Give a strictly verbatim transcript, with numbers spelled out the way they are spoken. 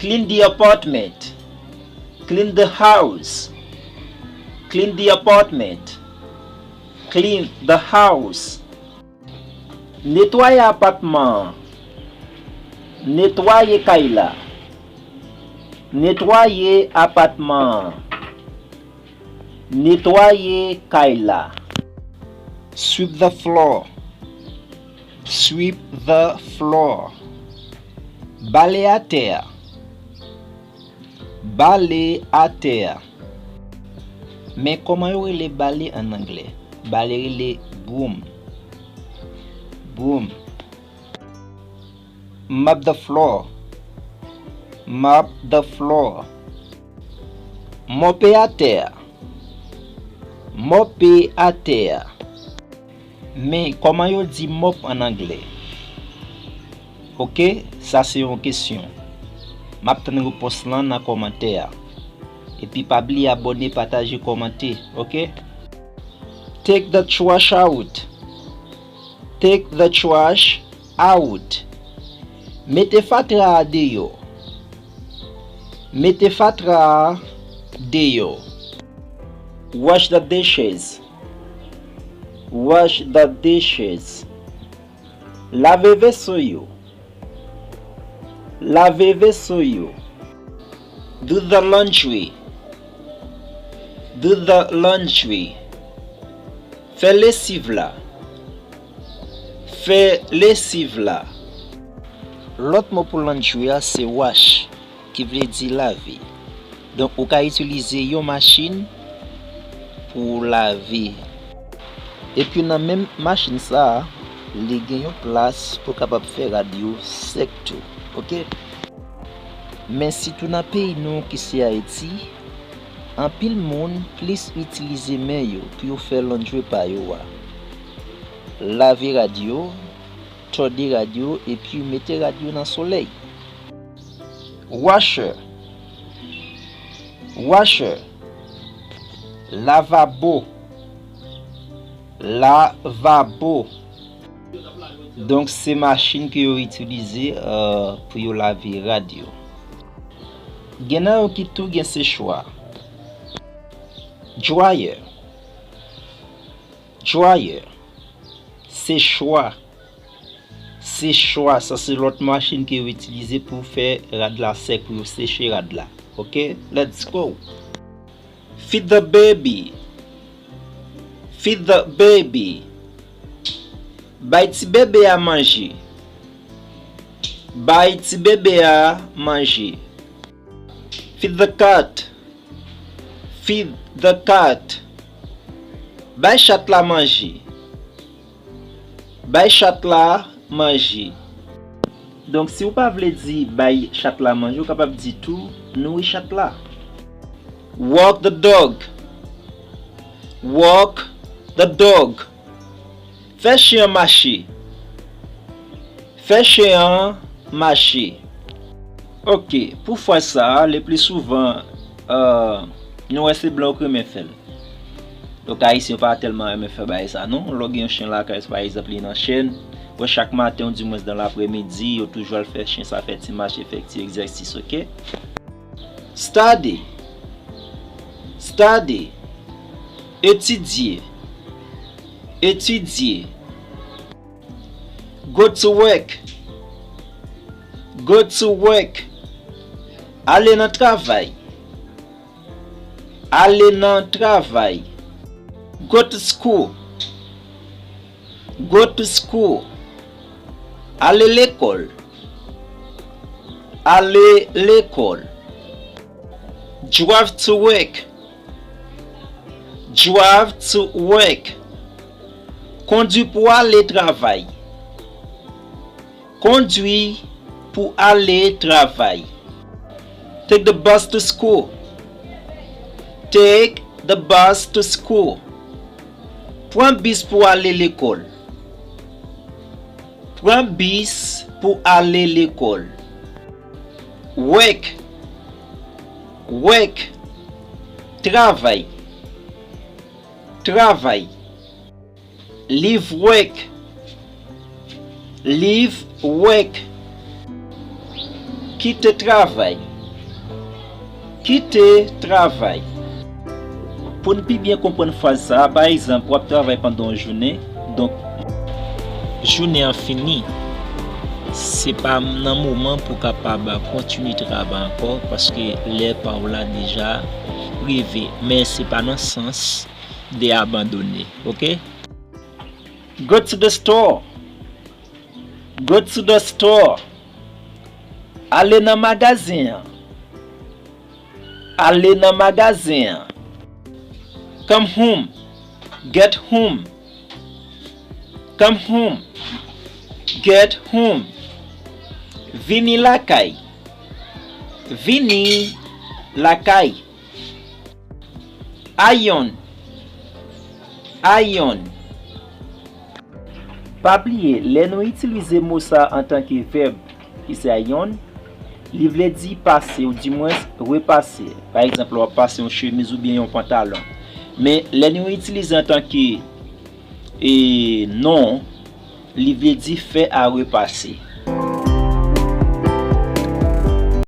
Clean the apartment. Clean the house. Clean the apartment. Clean the house. Netwaye apatman an. Netwaye kay la. Netwaye apatman an. Netwaye kay la. Sweep the floor. Sweep the floor. Bale atè a. Bale atè a. Men kòman yo rele bale ann anglè? Bale rele broom. Broom. Mop the floor. Mop the floor. Mope atè a. Mope atè a. Men kòman yo di mop ann anglè? Oke, sa se yon kesyon. M ap tann repons lan nan kòmantè a. Epi pa bliye abòne, pataje, kòmante, oke? Take the trash out. Take the trash out. Mete fatra a deyò. Mete fatra a deyò. Wash the dishes. Wash the dishes. Lave veso yo. Lave veso yo. Do the laundry. Do the laundry. Fè lesiv la. Fè lesiv la. Lòt mo pou laundry a se wash, ki vle di lave. Donk, ou ka itilize yon machin pou w lave. Epi nan menm machin sa a, li gen yon plas pou w kapab fè rad yo sèk tou. Oke? Men sitou nan peyi nou ki se Ayiti, anpil moun plis itilize men yo pou yo fè laundry pa yo a. Lave rad yo, tòde rad yo epi mete rad yo nan solèy. Washer. Washer. Lavabo. Lavabo. Donk, se machin ke yo itilize, euh, pou yo lave rad yo. Gen nan yo ki tou gen sechwa. Dryer. Dryer. Sechwa. Sechwa, sa se lòt machin ke yo itilize pou fè rad la sèk, pou yo seche rad la. Oke? Let's go. Feed the baby. Feed the baby. Bay ti bebe a manje. Bay ti bebe a manje. Feed the cat. Feed the cat. Bay chat la manje. Bay chat la manje. Donk, si w pa vle di bay chat la manje, ou kapab di tou nouri chat la. Walk the dog. Walk the dog. Fè chen an mache. Fè chen an mache. Oke, pou fraz sa a, le pli souvan, euh, nou wè se blan yo ki renmen fè l. Donk, Ayisyen yo pa tèlman renmen fè bagay sa, non. Lè w gen yon chen lakay, pa egzanp, li nan chèn, wè chak maten, oudimwens dan lapremidi, yo toujou al fè chen sa fè ti mache, fè ti egzèsis, oke? Study. Study. Etidye. Etidye. Go to work. Go to work. Ale nan travay. Ale nan travay. Go to school. Go to school. Ale lekòl. Ale lekòl. Drive to work. Drive to work. Kondwi pou ale travay. Kondwi pou ale travay. Take the bus to school. Take the bus to school. Pran bis pou ale lekòl. Pran bis pou ale lekòl. Work. Work. Travay. Travay. Leave work. Leave work. Kite travay. Kite travay. Pou n pi byen konprann fraz sa a, pa egzanp, w ap travay pandan yon jounen, donk, jounen an fini, se pa nan moman pou w kapab kontinye travay ankò, paske lè pa w la deja rive. Men se pa nan sans de abandone, oke? Go to the store. Go to the store. Ale nan magazen an. Ale nan magazen an. Come home. Get home. Come home. Get home. Vini lakay. Vini lakay. Iron. Iron. Pa bliye, lè nou itilize mo sa a antanke vèb, ki se iron, li vle di pase, oudimwens repase. Pa egzanp, lè w ap pase yon chemiz oubyen yon pantalon. Men, lè nou itilize antanke e, non, li vle di fè a repase.